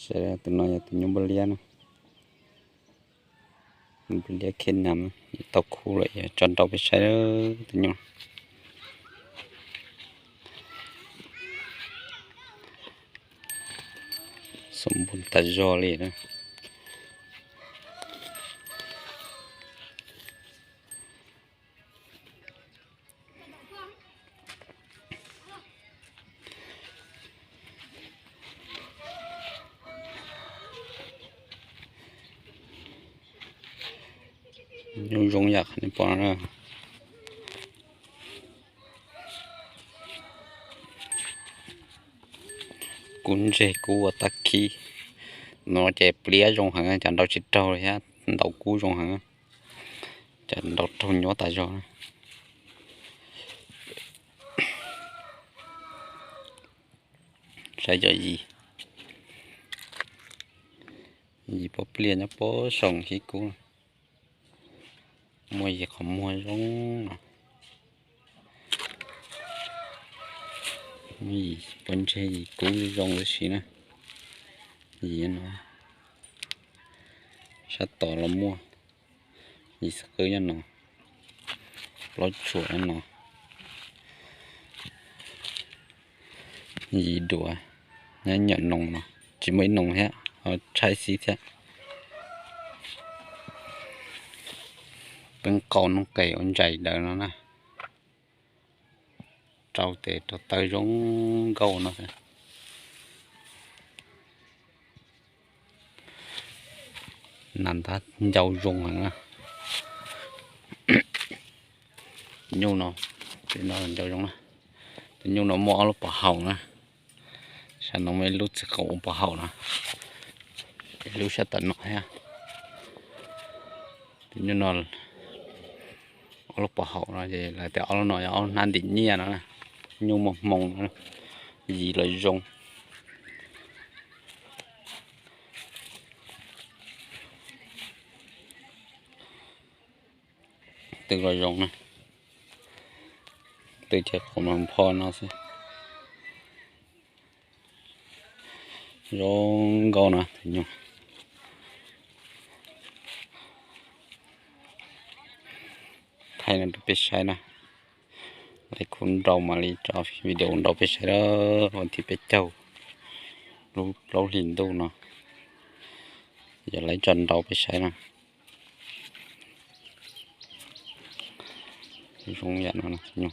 Tus no yog tus nyuj npua liab na. Npua liab khib nas, tau khub lawm, tso nrau peb saib tus nyuj. Xom npum tas zog li na. Nyuj zoo yam qhov nej pom no na. Kub ntseg kub ua tag khib. No ces pliab zoo heev, cas nrau tsis raug li thiab, ntaus kub zoo heev. Cas nrau raug nyuaj tas zog na. Saib cov yim, yim pob pliaj nyob pob saum khib kub. Muaj yim qhov muag zoo no. Muaj yim pob ntseg yim kub zoo ua si na. Yim no, sab tod los muaj, yim xwb qwb nyob no, plaub tsuam nyob no. Yim duav nyob nyuam noos no, tsis muaj ib noos thiab, ho tshaib xib thiab. Peb qau noob qes ua ntsais daws no na. Rau tes rau taw zoo nkauj no. Nas ntab ncau zoo heev na. Nyuj no, tus no ncau zoo na. Tus nyuj no muaj ob lub pov haum na. Sab no muaj ib lub txiv qaum ua pov haum no. Ib lub sab tom no thiab. Tus nyuj no ob lub pov haum no ces lawv tias ob lub no yog ob lub hnab ntim nyiaj no. Nyuj muaj hmoo, yim los zoo. Twb los zoo na, twb ces qhov mas npho no xwb. Zoo nkauj no tus nyuj. Thaij no rau peb saib na. Laiv khub nrau mam li tso video nrau peb saib na. Vas thib peb caug lub plaub hlis ntuj no, yog laiv tso nrau peb saib na. Zoo yam no,